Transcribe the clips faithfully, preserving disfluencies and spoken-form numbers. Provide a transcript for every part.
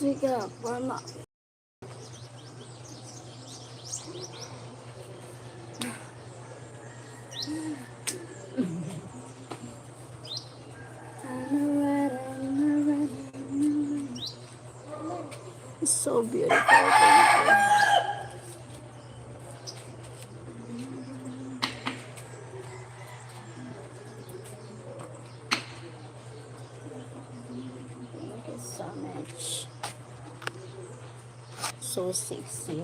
Sige, forma. It's so beautiful. Thank you. Thank you so much. So sexy.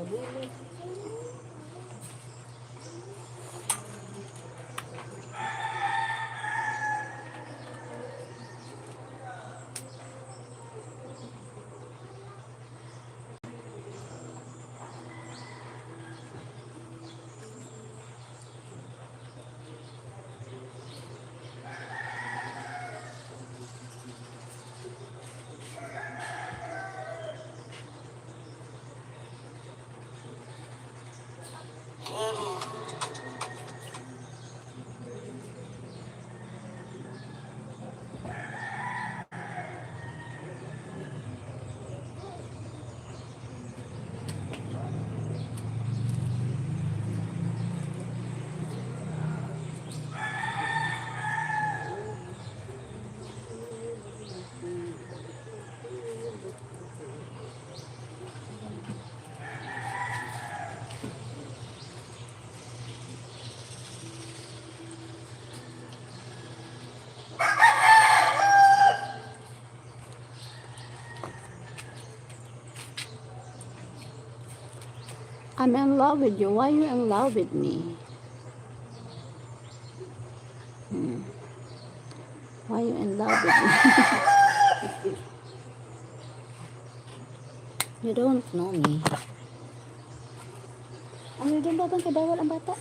I'm in love with you. Why you in love with me? Hmm. Why you in love with me? You don't know me. Ano yun, Babang? Kay bawal ang bata?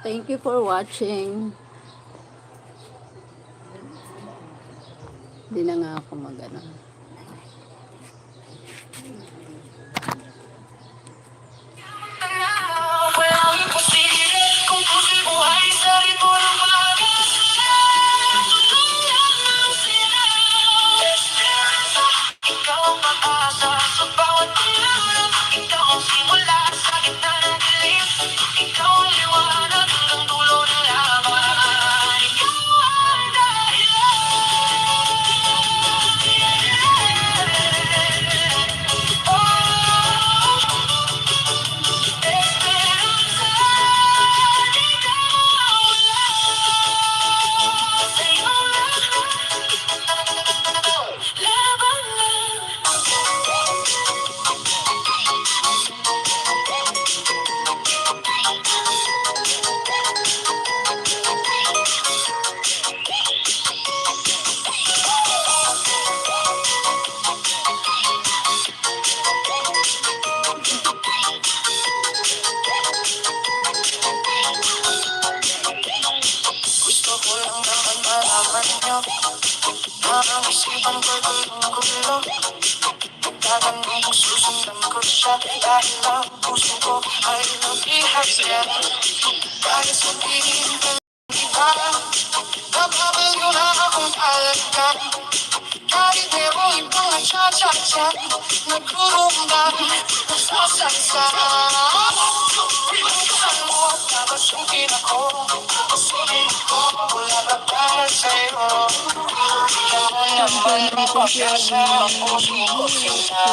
Thank you for watching. Di na nga ako mag-ano. Isipan ko'y gulong-gulo. Nagtatanong kung susundan ko siya. Dahil ang puso ko ay nabihag niya. Kahit sabihin ng iba, nababalyo na akong talaga. Kahit merong ibang nagchat-chat-chat, nagrurumdam, nagsasaksa. Buksan mo, papasukin ako. Papasukin ako, wala pa para sa'yo. Bigyan mo naman ng pag-asa ang puso ko, sinta.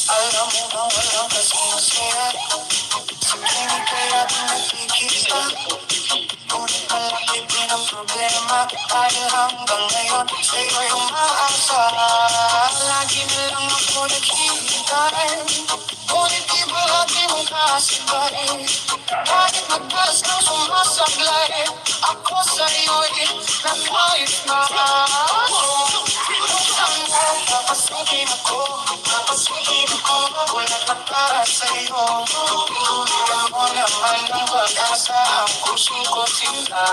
Alam mo ba, walang kasing saya sa tuwing kaya di nagkikita. Ngunit malaki din ang problema, dahil hanggang ngayon sa'yo'y umaasa. Lagi na lang ako naghihintay, ngunit di palagi mong kasabay. Kahit madalas kang sumasablay, ako sa'yo'y nagkahit na. Buksan mo, papasukin ako, papasukin ako, wala pa para sa'yo. Bigyan mo naman ng pag-asa ang puso ko, sinta.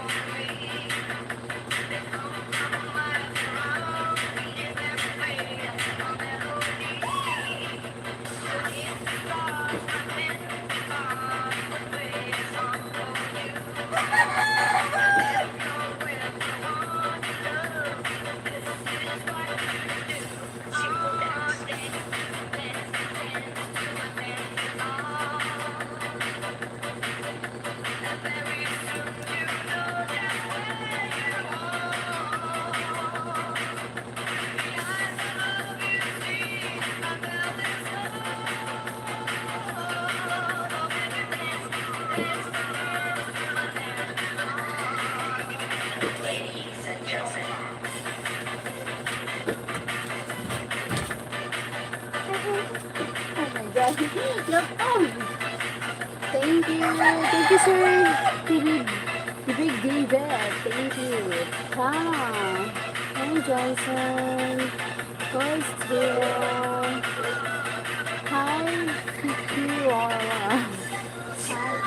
Ay. Lapag. Thank you. Thank you, Sir Tibig, Tibig David. Thank you. Hi. Hi, Johnson. Hi, Steel. Hi, Kiki Laura. Hi.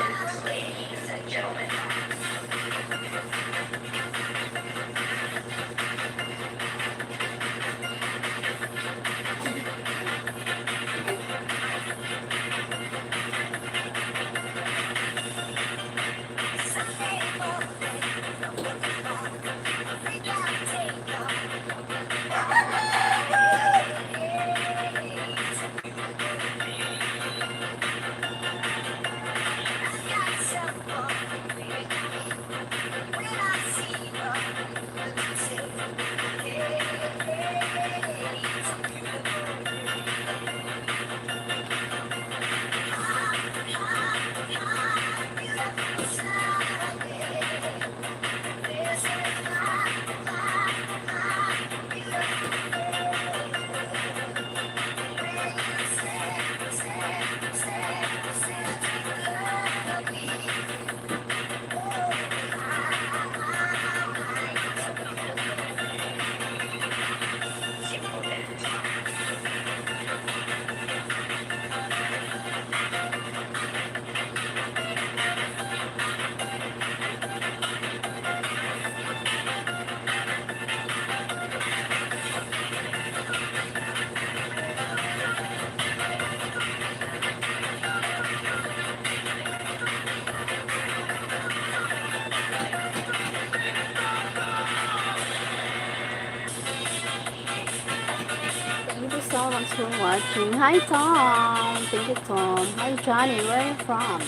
Thank you so much for watching. Hi, Tom. Thank you, Tom. Hi, Johnny. Where are you from?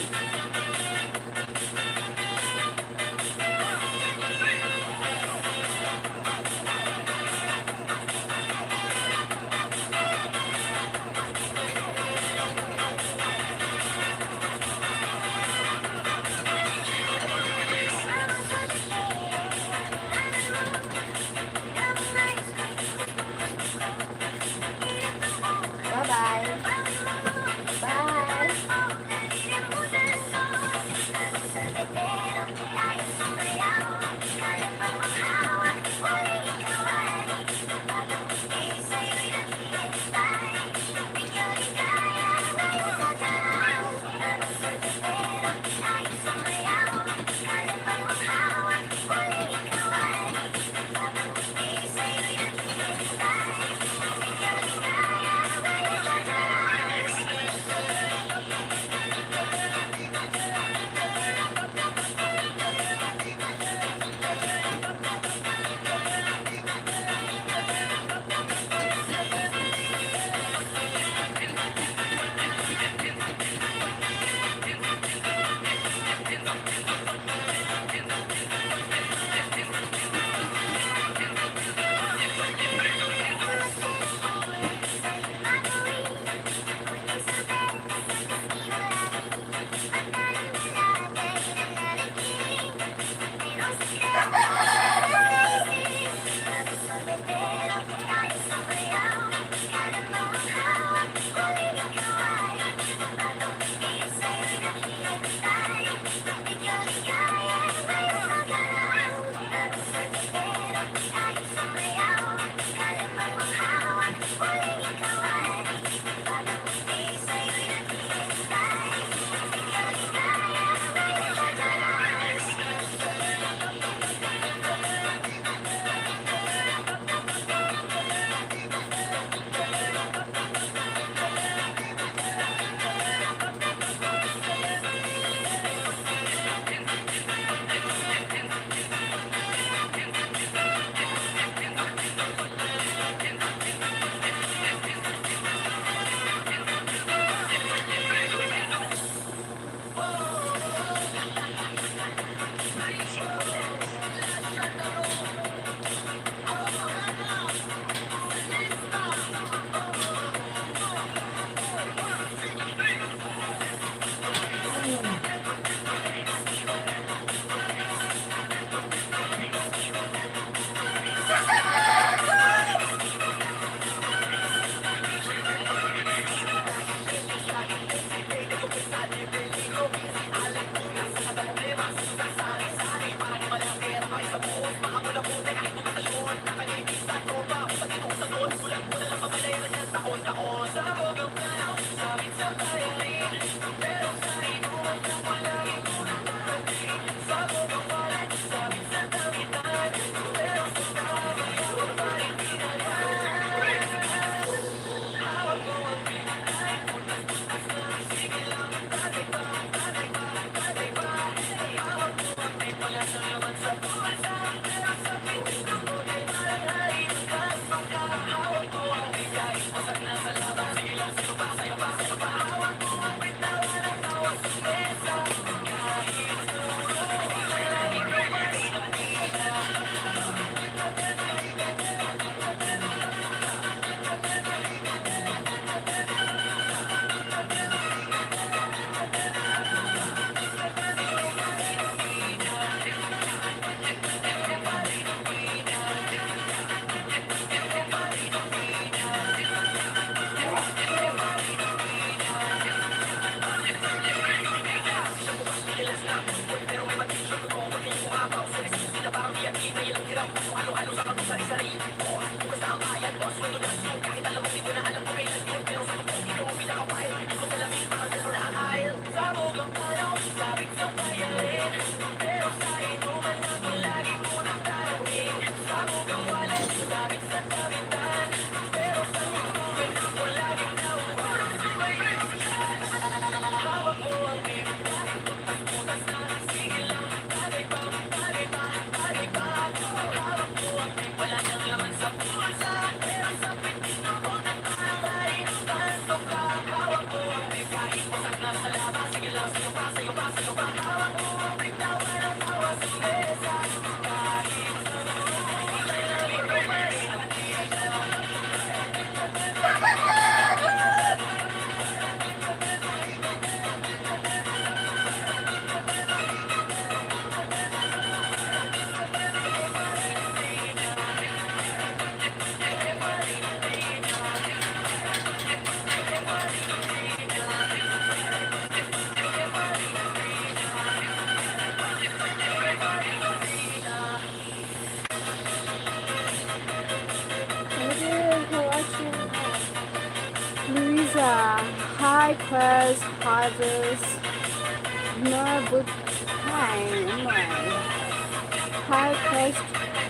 Bye-bye. Bye. Thank you for watching. Luisa, high class harvest. No, but hi, my high class,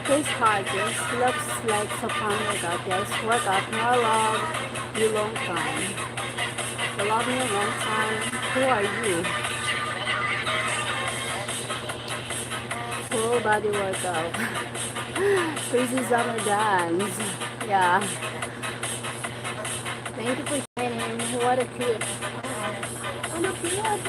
class harvest looks like Sapang workout. Yes, workout. No love, you long time. I love you long time. Who are you? Full body workout. Crazy summer dance. Yeah. Thank you for joining. What a cute. Ano cute?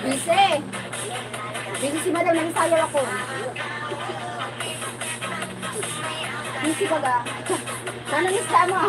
Busy. Busy si madam, nagsasayaw ako. Busy baga. Sana miss ka mo.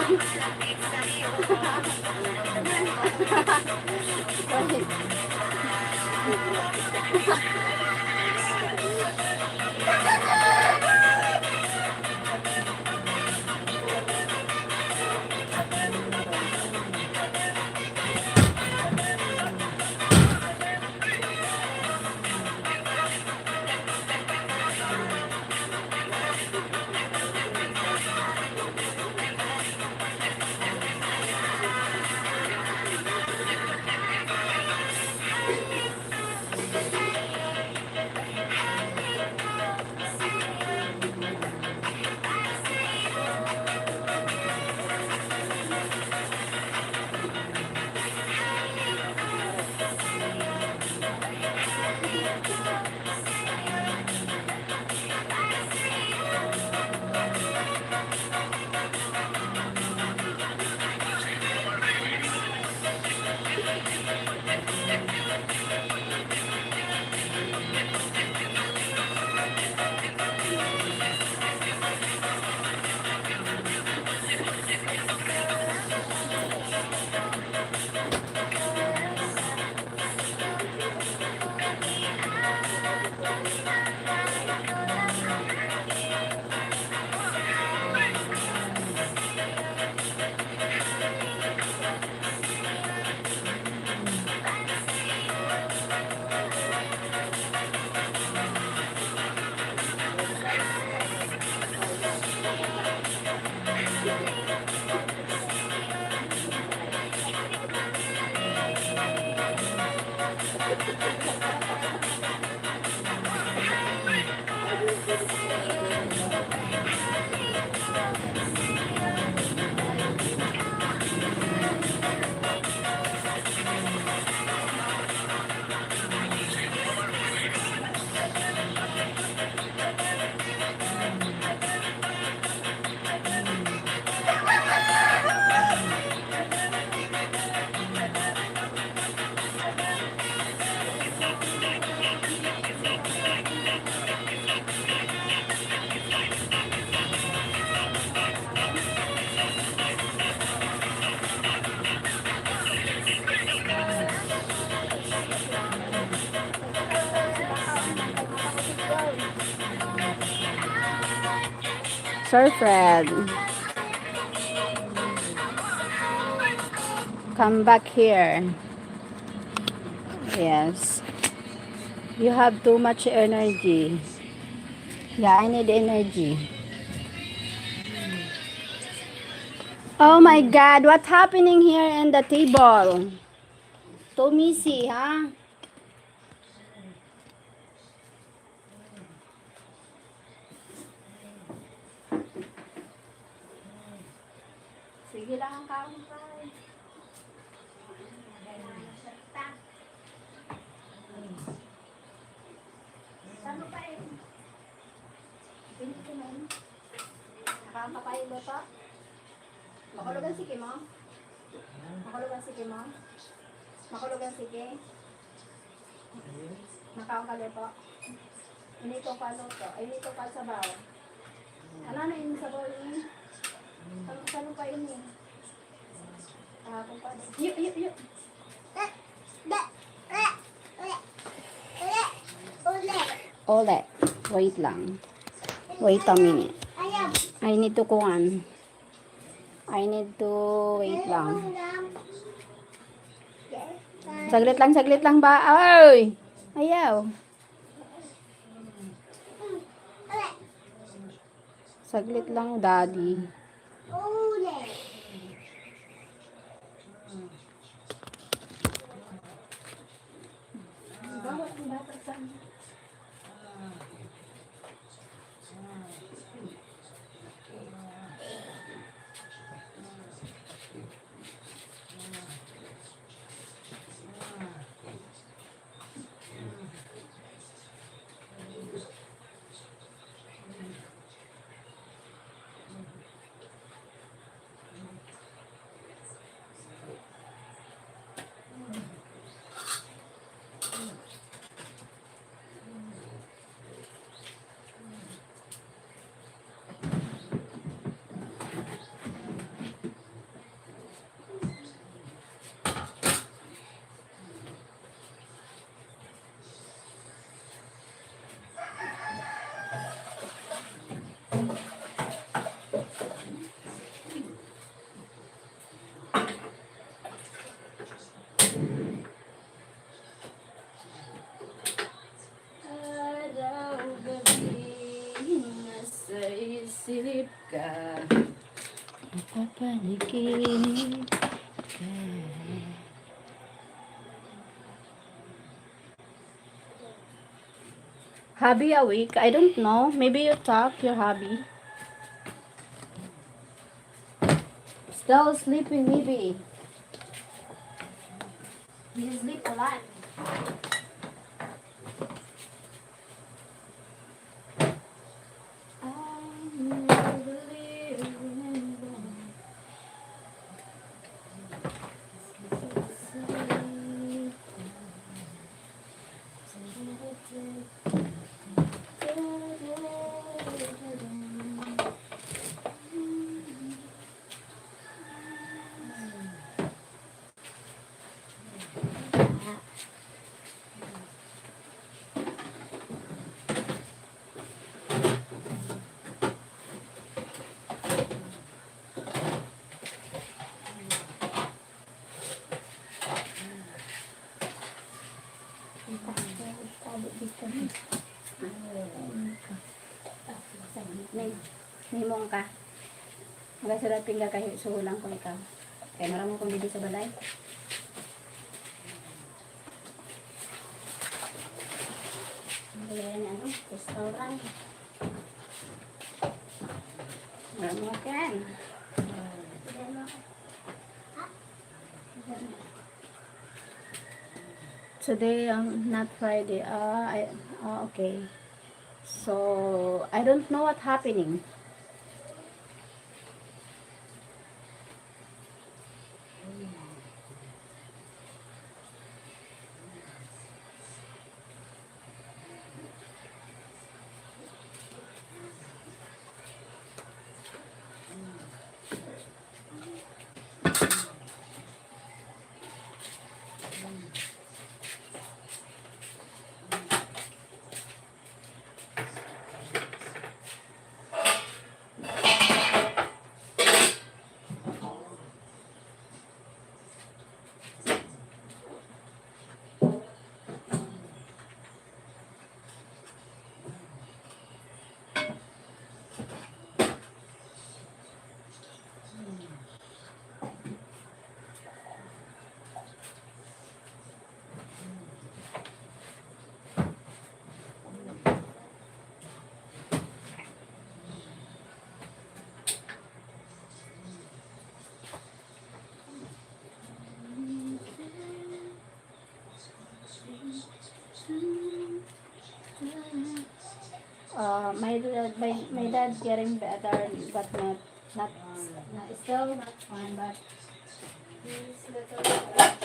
Sir Fred, come back here. Yes. You have too much energy. Yeah, I need energy. Oh my God, what's happening here in the table? Too messy, ha? Sige lang ang kaon, Pai. Saan mo pa eh? Pinili mo. Nakaon ka pa yung luto? Makulog ang siki mo? Makulog ang siki mo? Makulog ang siki? Makaon ka luto? Inito pa luto. Ay, inito pa sabaw. Ano na yung sabaw ini? Saan, saan pa ini? Ah, kung pa. Yu, yu, yu. Ole. Wait lang. Wait a minute. I need to kuan. I need to wait lang. Saglit lang, saglit lang ba? Ay! Ayaw. Saglit lang, Daddy. Araw, gabi, nasa isip ka. Napapanaginip ka. Hubby awake? I don't know. Maybe you talk, your hubby. Still sleeping, maybe. He sleep a lot. Ning, himong ka. Magasulat pingga kayo, suhulan ko ikaw. Kaya maramong kong bibi sa balay. Ayan, ano, restaurant. Maramong ka yan. Today, um, not Friday. Ah, I, ah, okay. So, I don't know what happening. Uh, my dad, my, my dad getting better, but not, not, not still not fine, but he's little bit better.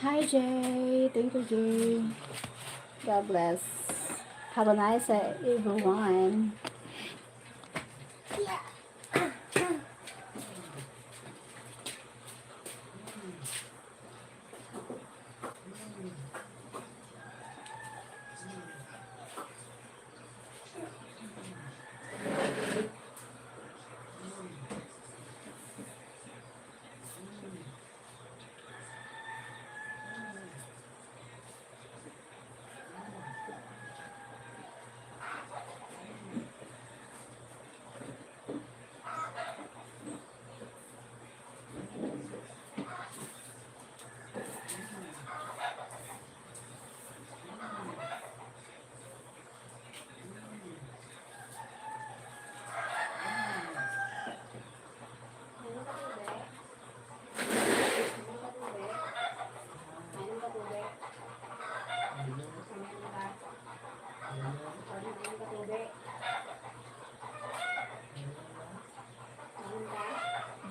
Hi, Jay. Thank you, Jay. God bless. Have a nice day, everyone.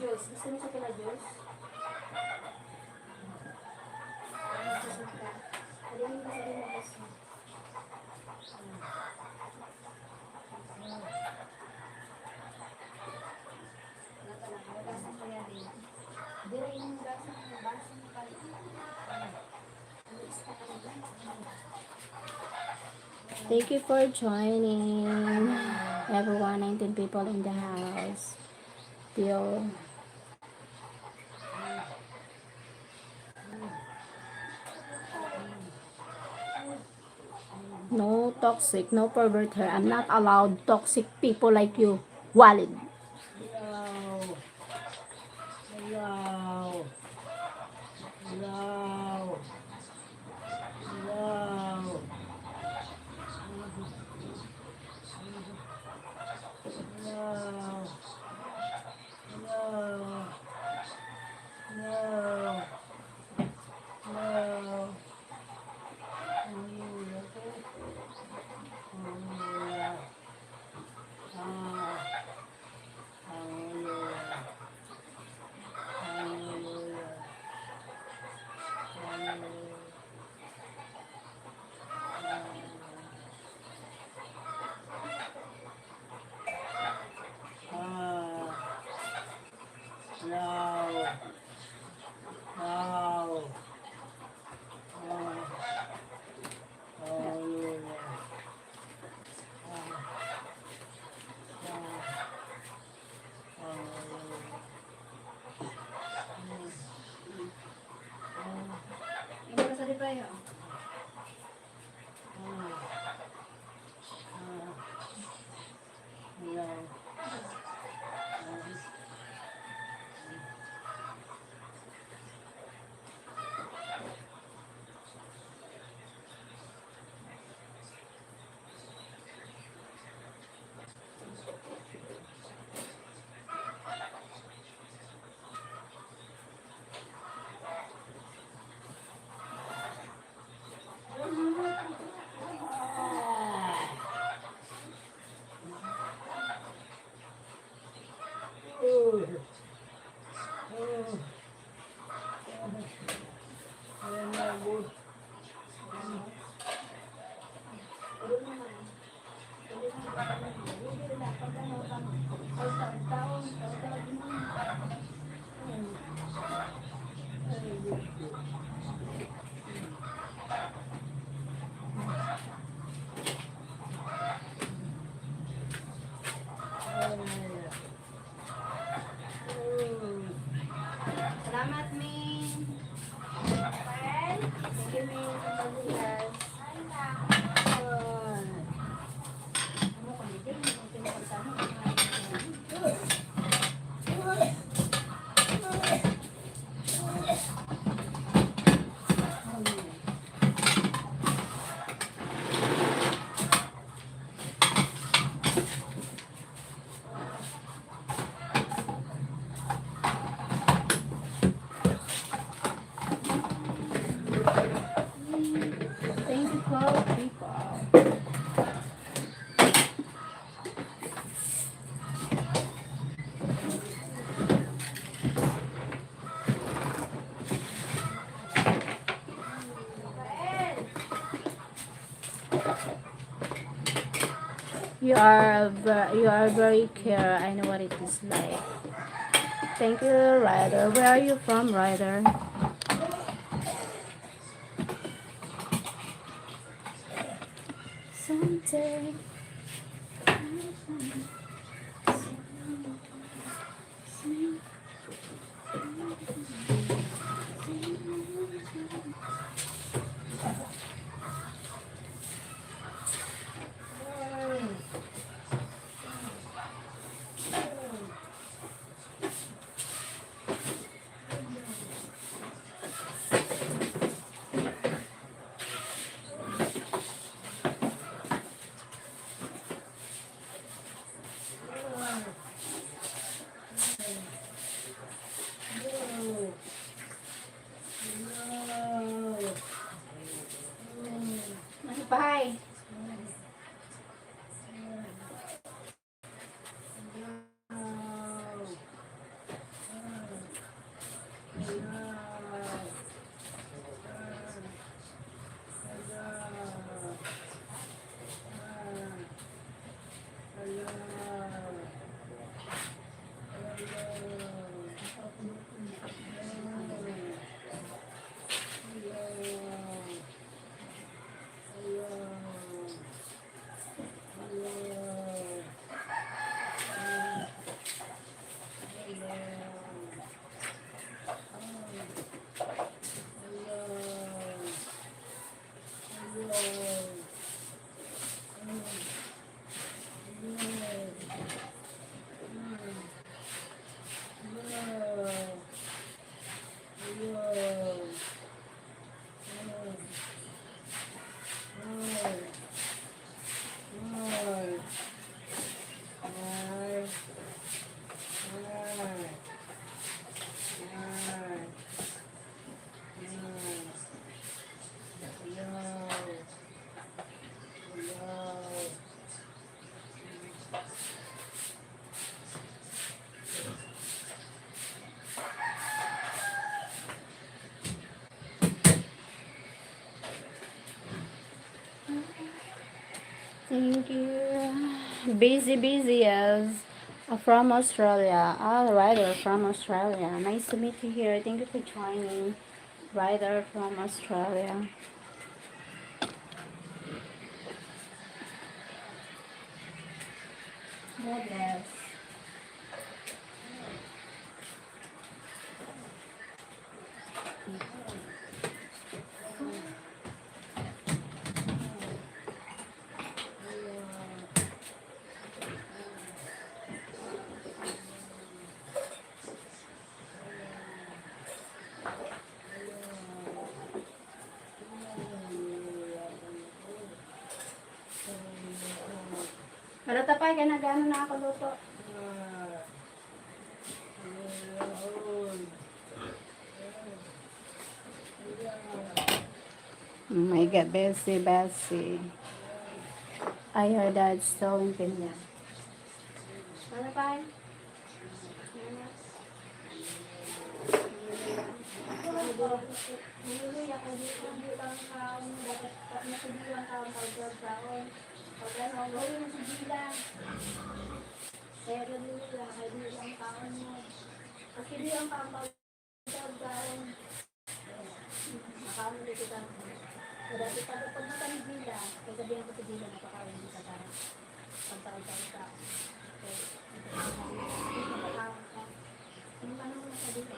Juice. Gusto mo sa pala juice? Ano gusto mo ka? Pwede mo kasi din mag-juice. Thank you for joining, everyone, nineteen people in the house. Still. No toxic, no pervert here. I'm not allowed toxic people like you. Walid. Hello. Hello. Hello. Hello. Hello. Hello. Hello. Hello. Wow. Wow. Wow. Hallelujah. Wow. Wow. Hallelujah. Ini ka sa di pa yun. Wow. Wow. Salamat, Min. Thank you, Min, sa pagbukas. Thank you, twelve people. You are ve-, you are very care. I know what it is like. Thank you, Ryder. Where are you from, Ryder? Someday. Ano pa, hay? Thank you. Busy, busy, yes. Uh, from Australia. All right, uh, from Australia. Nice to meet you here. Thank you for joining. Ryder from Australia. God bless. Wala ta pa, kaya nag-ano na ako luto. Oh my God, Bessie, Bessie. I heard that stolen pinya. Ano pa? Pag ano, gawin mo si Gila. Kaya ganun nila, kaya di ang taon mo. Kasi di ang taon, taon, taon. Makaon ulit kita. So, dati pag, pag mata ni Gila, kaya sabihan ko si Gila, napakaon dito sa pagtaon-taon ka. So, makaon ka. Yung ano mo sa dito?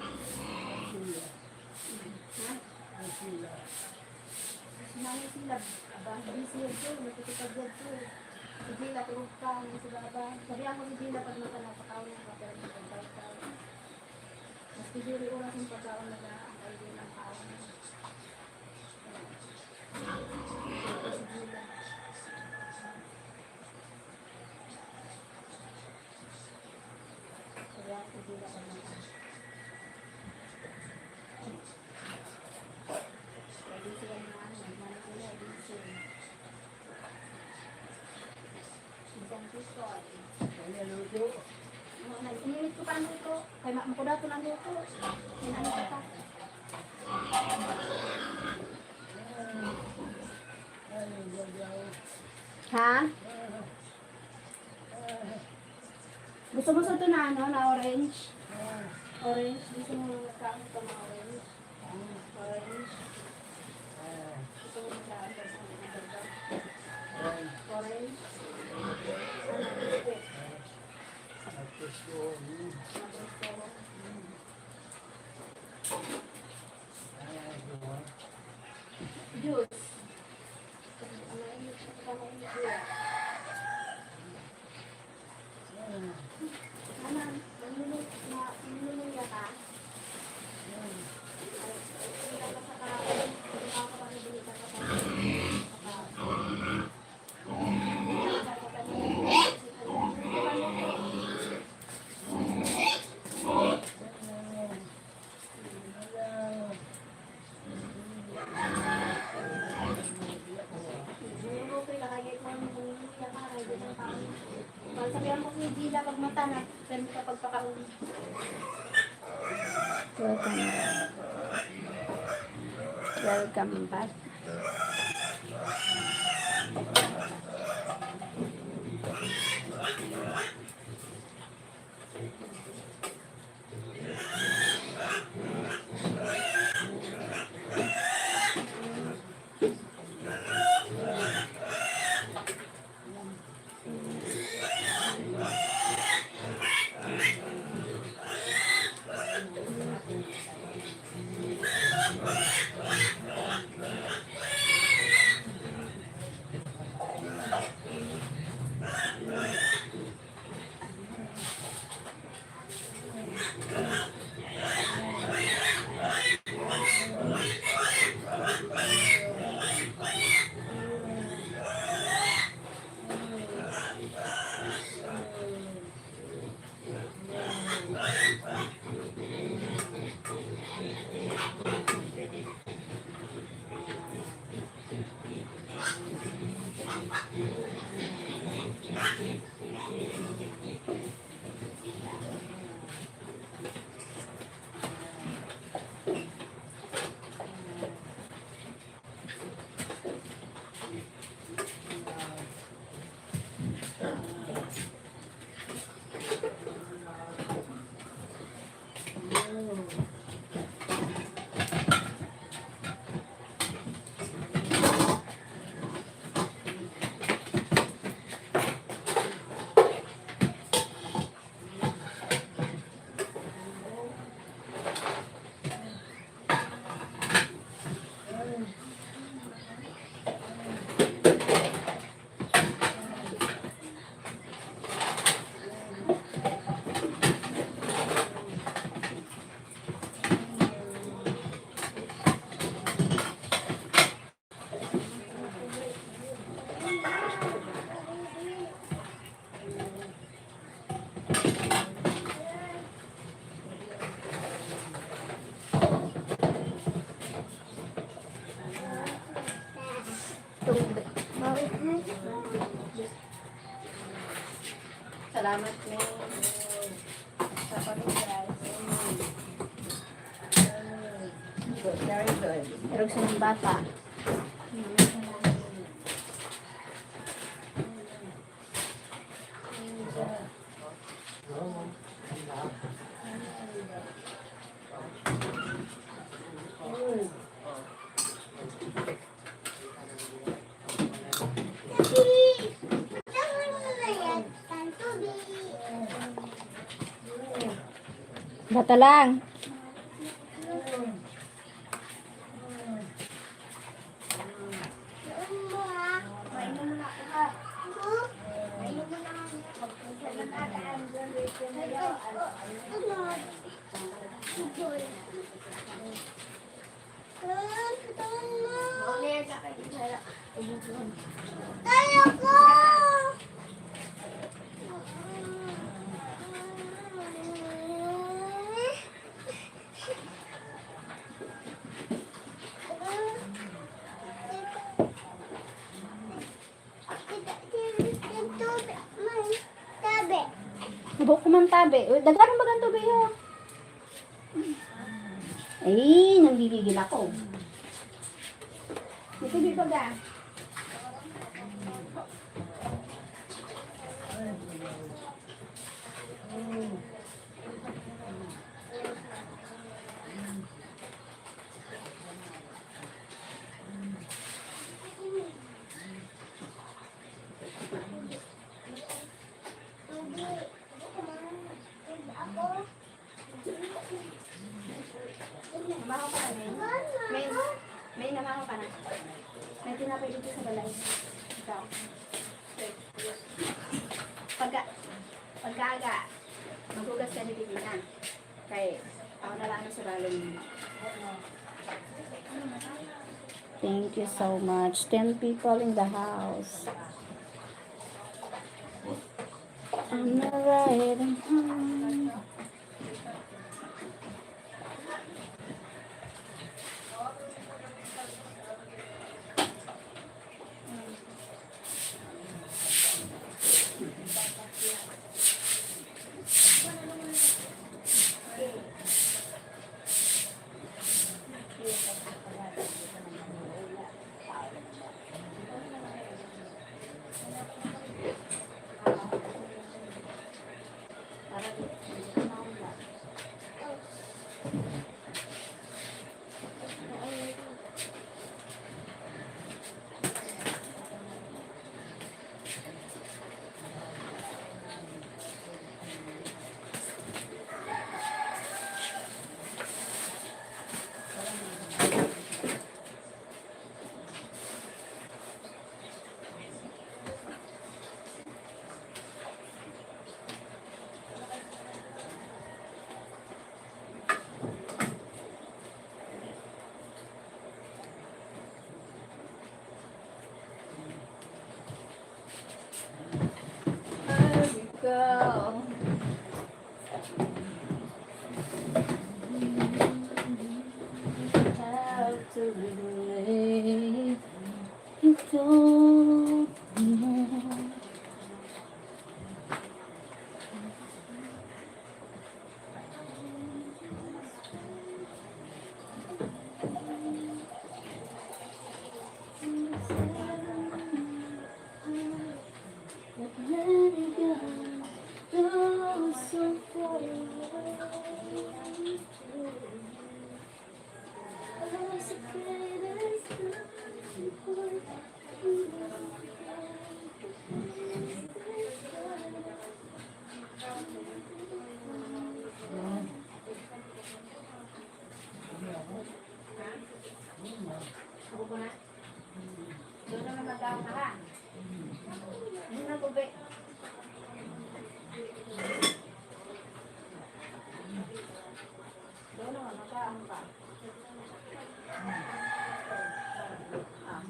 Ha? Si Nanay Sila, aba, busy yan to, nagtitipag yan to. Si Gila, tulog pa, may sila ba? Sabihan ko si Gila, pag mata, napakaon ka, pero may pagkain ka. Mas pipili oras yung pagkaon na ang kaibig ng kaon. Ito si Gila. Kaya si Gila pag mata. Pwede siya na ano, nagmamahal na, busy. Isang pito, ay. Ano luto? Ano, nag-init ko pa ang luto. Kaya ma-, makudato ng luto. Yan ang isa pa. Ay, gagawin. Ha? Gusto mo sa ito na ano, na orange? Orange? Gusto mo magkaon ito na orange? Orange? Gusto mo magkaon ito na orange? Orange? Ano, biscuit? Gusto ko. Juice. Sabihan ko si Gila pag mata na, pero sa pagpakaon. Welcome. Welcome back. Salamat po. Sa pamilya. Good, very good. Pero sa mga bata. Bata lang. Tabi. Buhok ko man tabi. Uy, daghan mo bagang tubig, ho. Ay, nanggigigil ako. May tubig pa ga? Namahaw ka na, May? May, May, namahaw ka na. May tinapay dito sa balay. Ikaw. Pagka, pagkaaga, maghugas ka dito na. Kay, ako na lang sa balay niyo. Thank you so much. Ten people in the house. I'm not riding home. Doon naman mag-aaway ka, ha? Ano na, Bube? Doon naman, mag-aaway ka. Ah.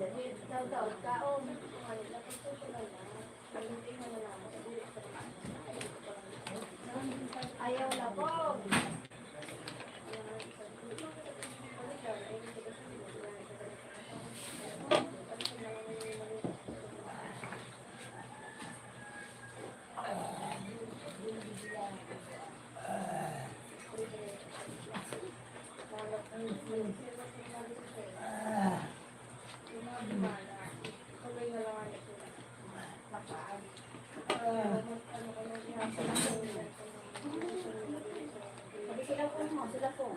Dali, ikaw daw, kaon. Ayaw na po. Sabi sila po mo, sila po.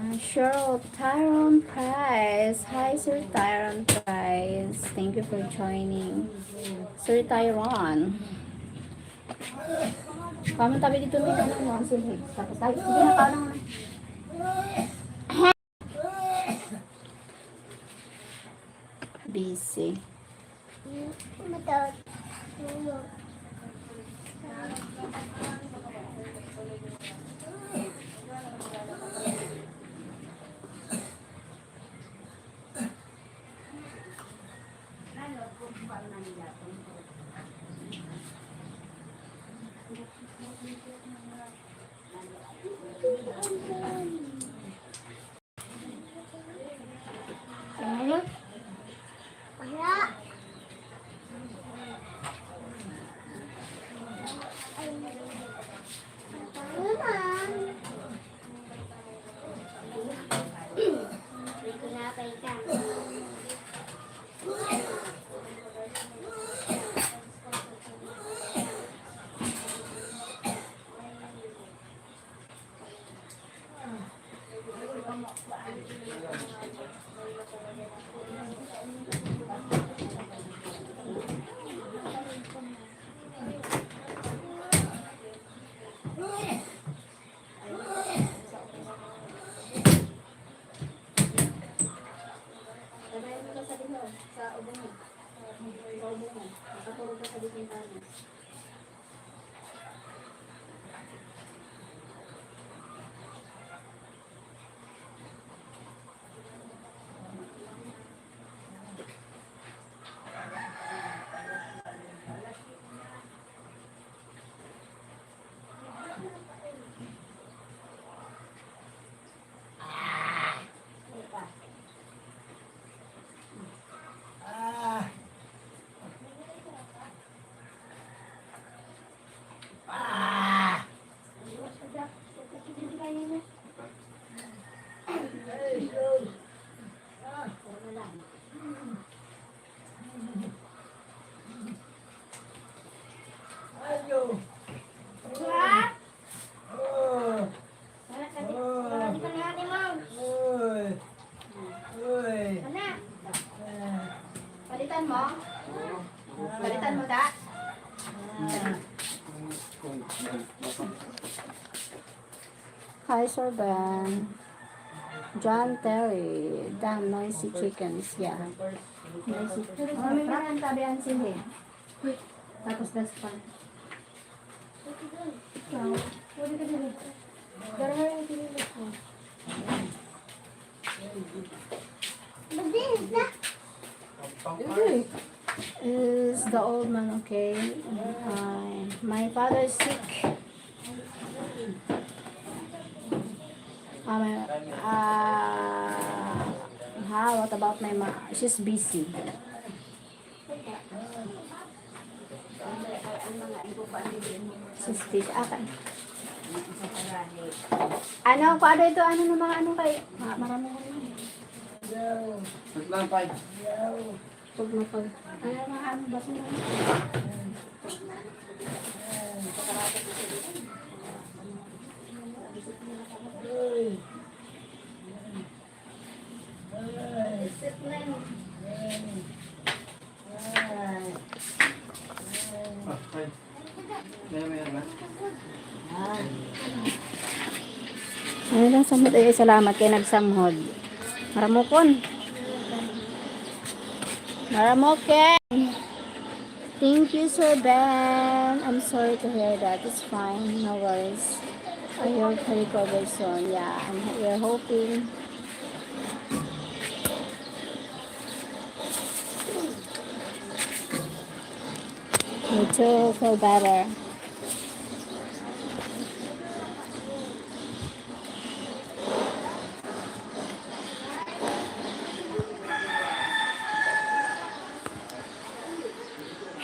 Cheryl Tyron Price. Hi, Sir Tyron Price. Thank you for joining. Sir Tyron. Paano tabi dito may ano mo? Sige. Tapos tayo. Sige na, paano nga? Busy. Palitan mo? Palitan mo, da? Hi, Sir Ben. John Terry. Damn noisy chickens. Yeah. Noisy. Ano may mga tabi ang sili? Tapos dustpan. Ikaw, pwede ka din. Dara nga yung sinilas mo. Is the old man okay? Uh, my father is sick. Um, uh, ha, what about my ma? She's busy. Sus, fish. Ah, kay-, ano, paano ito? Ano ng mga ano kay, ma-, marami ko rin. Naglampay. Pag mapag-, ano, mga ano, basura. Ano lang, samot ay salamat kay nagsamhod. Maramukon. Maramukon. Thank you, Sir Ben. I'm sorry to hear that. It's fine. No worries. I hope to recover soon. Yeah, I'm, we're hoping. Me too, feel better.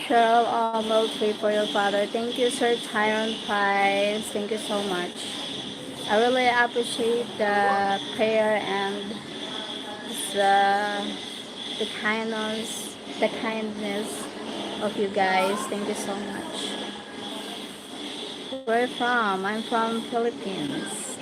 Cheryl Amel, pray for your father. Thank you, Sir Tyron Price. Thank you so much. I really appreciate the prayer and the, the kindness, the kindness of you guys. Thank you so much. Where from? I'm from Philippines.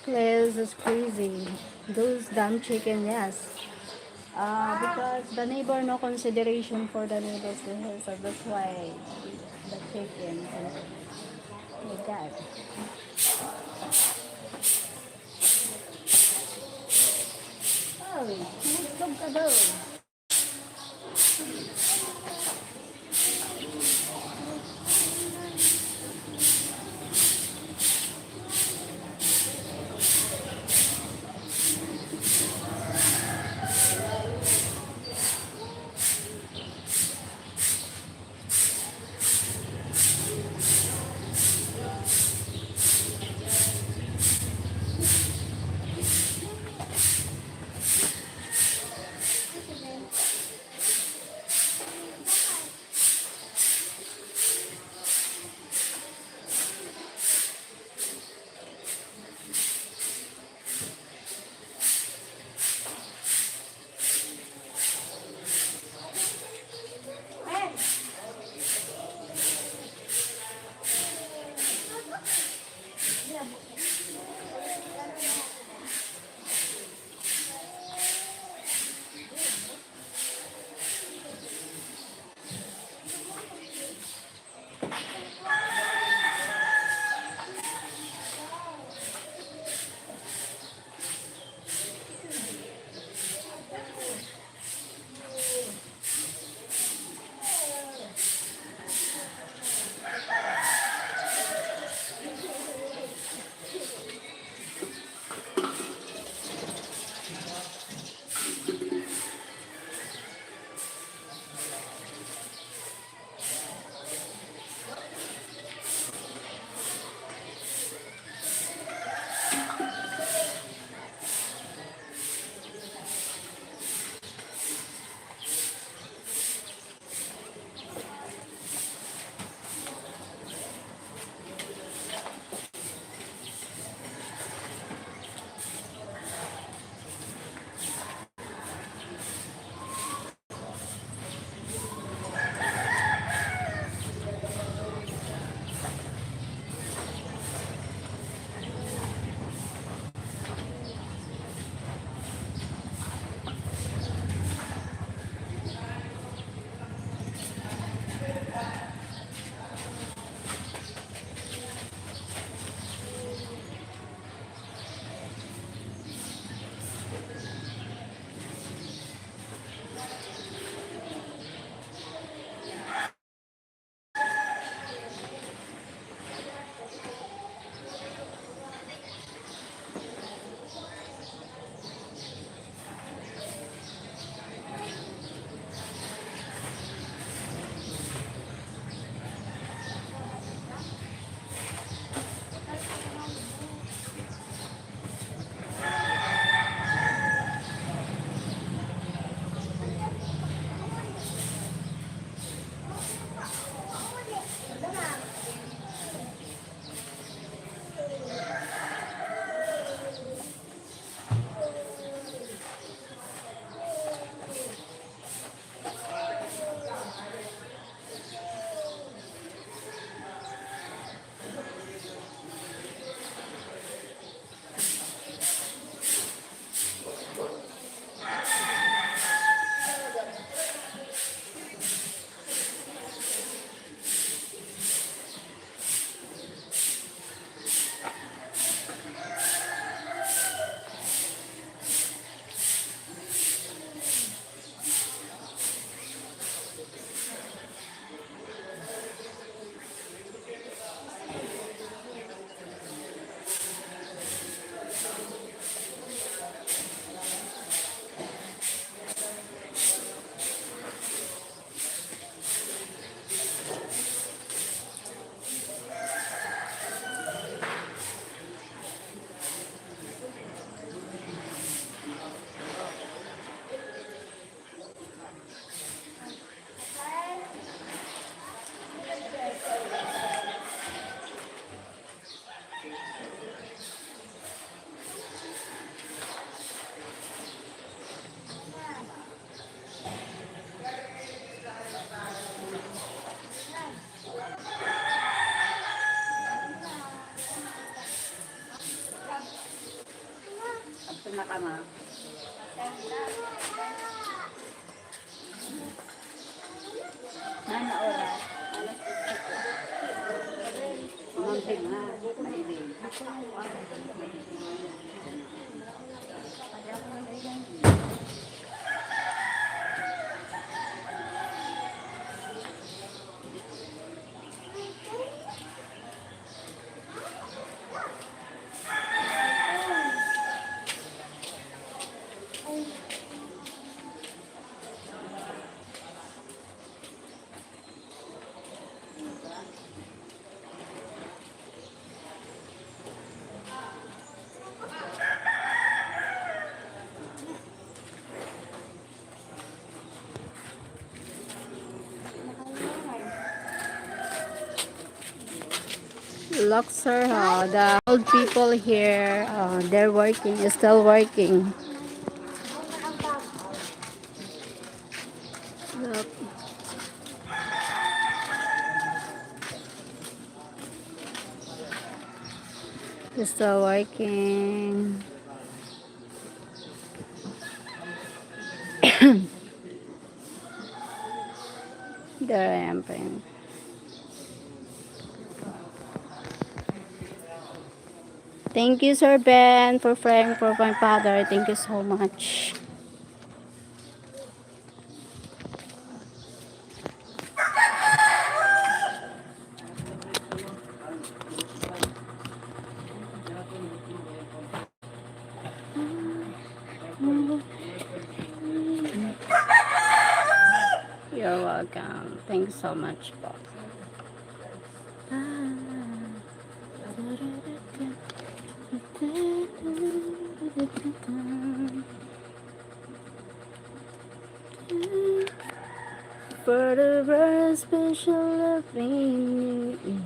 This is crazy. Those damn chicken, yes. Uh, because the neighbor, no consideration for the neighbors, so that's why the chicken. Oh my God. Oh, nagtog ka daw. Nakama. Nana oras? Alas Mamping na. Mahiling. Look, sir, how the old people here, uh, they're working, still working. Look. Still working. There I am praying. Thank you, Sir Ben, for praying for my father. Thank you so much. You're welcome. Thanks so much po. For the very special love in you.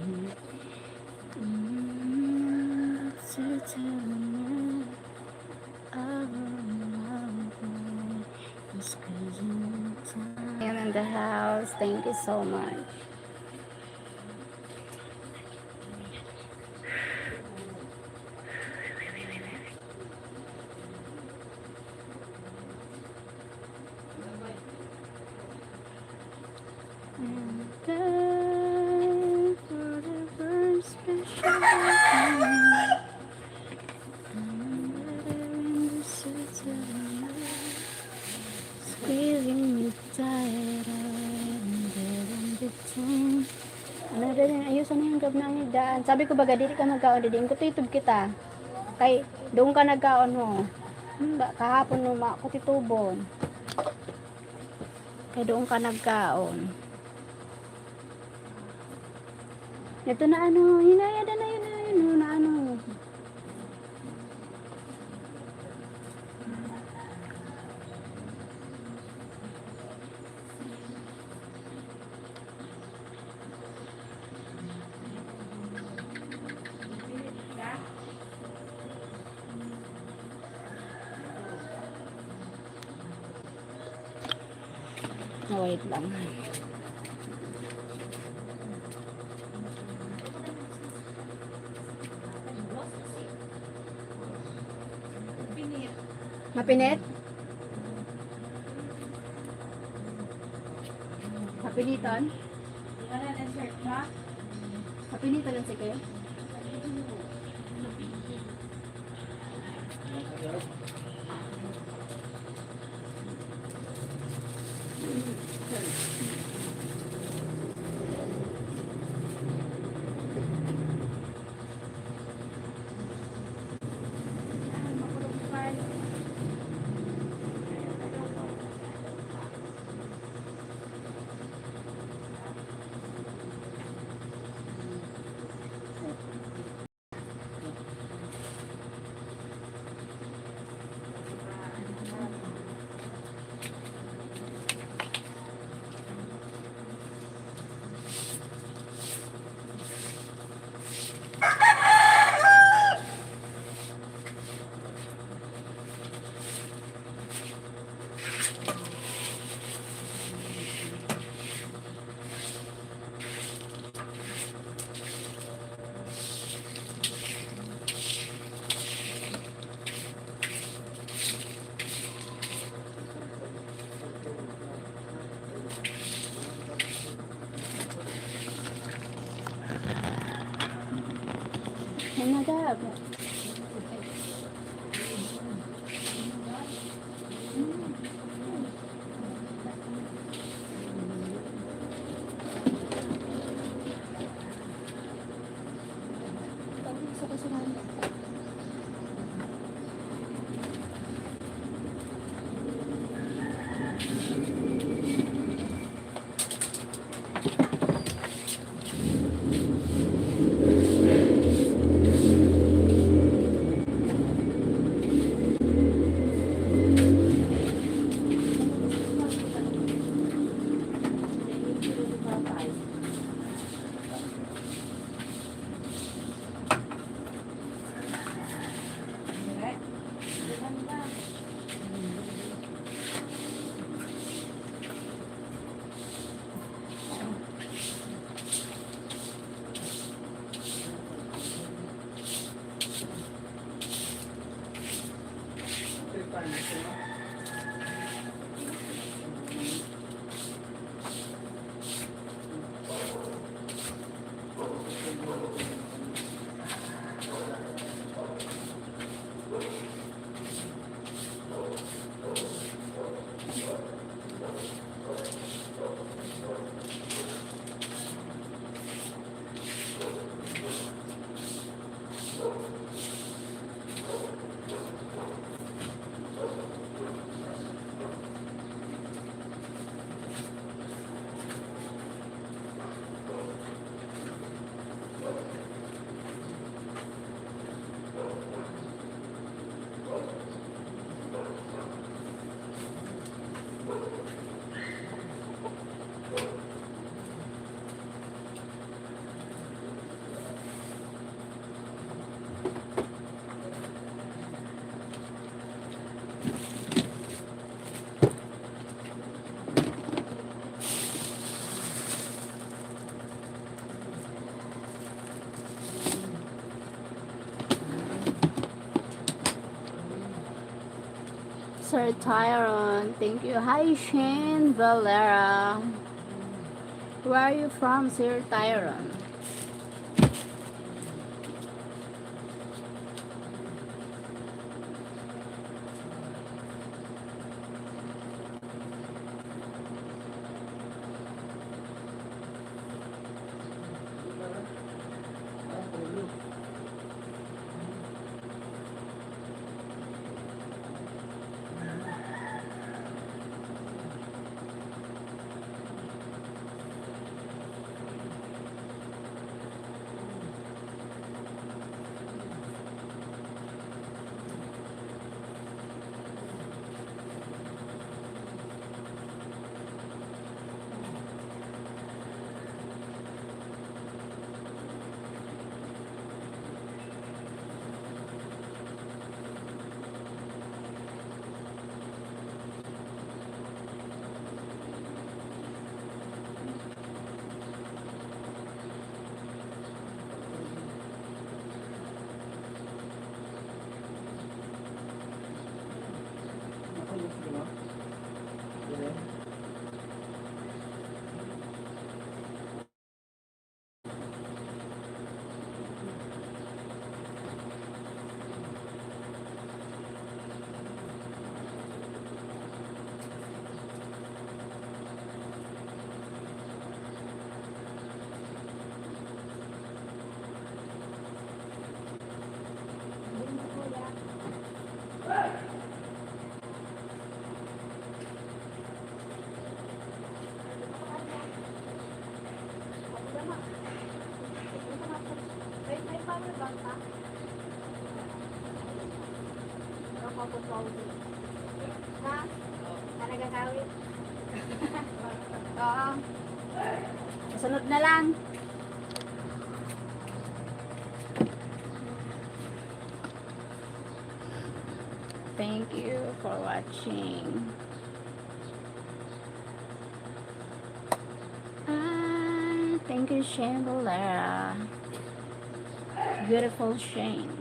Mm, it's a testament of love. I'm in the house. Thank you so much. And then for the very special moment, I'm in the city, squeezing me tighter and getting between. Ano na din, ayusan na yung gab na yung daan. Sabi ko, "Baga, dili ka magkaon, didi." Kutitub kita. Kay, doon ka nagkaon mo. Hmm, ba, kahapon mo, ma-, kutitubon. Kay doon ka nagkaon. Ito na ano, hinaya na, na yun, na yun, na ano. Oh, wait lang. Mapinit? Mapinitan? Mapinitan lang sige. Dab. Sir Tyron, thank you. Hi, Shane Valera. Where are you from, Sir Tyron? Ha? Talaga kawit? Oo. Kasunod na lang. Thank you for watching. Ah, thank you, Shane Valera. Beautiful Shane.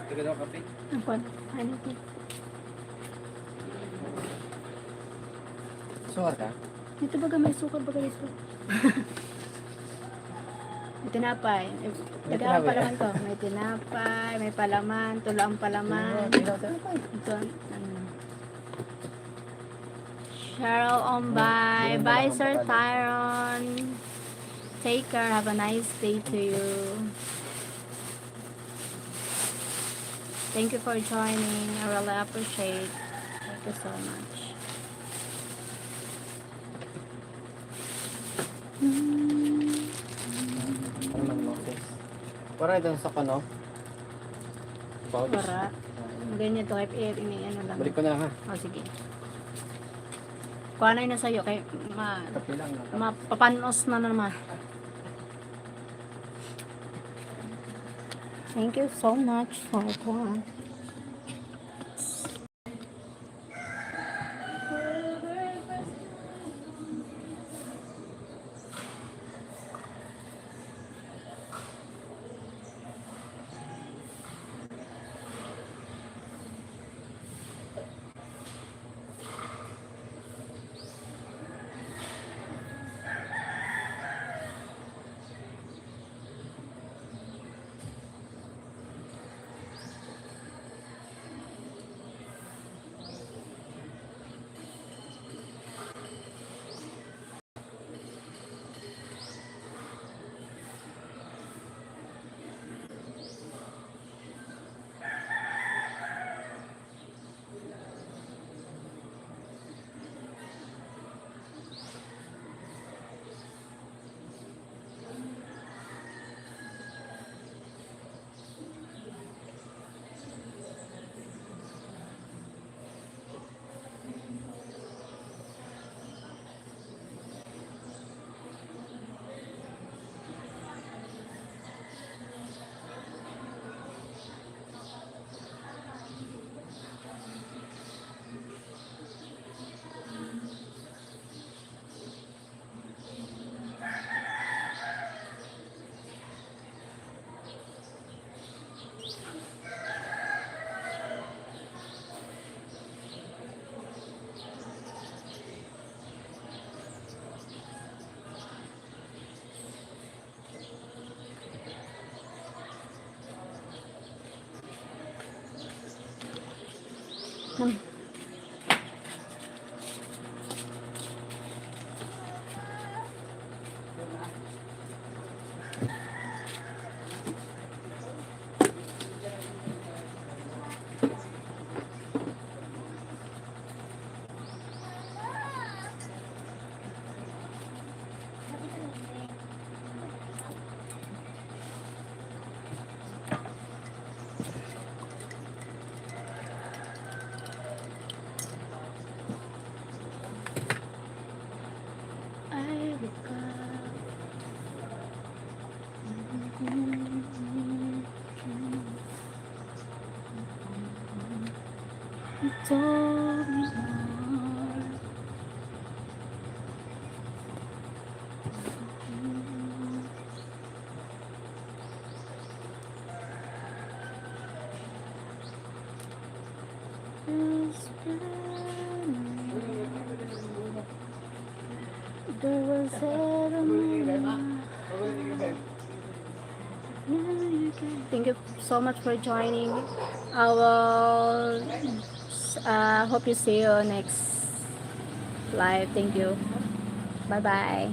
Taga daw kape. Ang kwan. Ano ito? Suwar ka? Dito baga may sukat baga dito. May tinapay. Eh, May tagaan tinapay. Palaman to. May tinapay, may palaman, tulo ang palaman. Ilaw, tinapay. Ito, ano. Cheryl Ombay. Yun na Bye, lang ang Sir pakala. Tyron. Take care. Have a nice day to you. Thank you for joining. I really appreciate. Thank you so much. Ano man, Moses? Para ito sa kano? Pouch. Wara. Ah, Ganyan to, F F, ini ano lang. Balik ko na ha. Oh, sige. Kuha na yun na sa'yo, kay ma, Kape lang. No? mapapanos na naman. Thank you so much for kuha. Ay, buka. Ito, Thank you so much for joining. I will uh, hope you see you next live. Thank you. Bye bye.